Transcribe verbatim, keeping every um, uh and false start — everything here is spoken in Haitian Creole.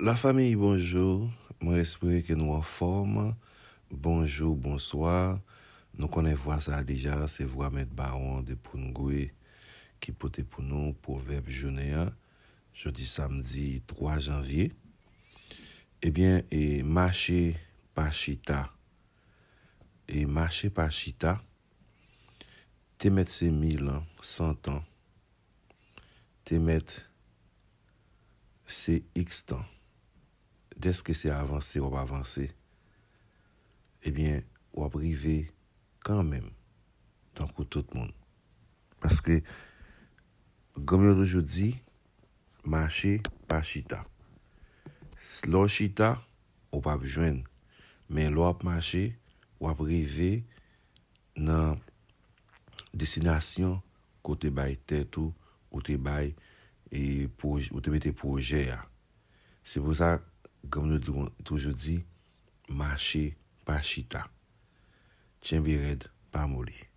La famille, bonjour. Mwen espere ke nou anfòm. Bonjou, bonswa. Nou konnen vwa sa a deja, se vwa Mèt Bawon de Poungwe ki pote pou nou pwovèb jounen an, jodi samdi twa janvye. Ebyen, e mache pa chita. E mache pa chita, te mèt se mil an, san tan, te mèt se iks tan. Dèske se avanse w ap avanse, ebyen, w ap rive kanmenm, tankou tout moun. Paske, granm yo toujou di, mache pa chita. Lè w chita, ou p ap jwenn. Men lè w ap mache, w ap rive nan destinasyon ke w te bay tèt ou, ou te bay, e pwoj-, ou te mete pwojè a. Se pou sa, granm yo di, toujou di, mache pa chita. Tyenbe rèd, pa moli.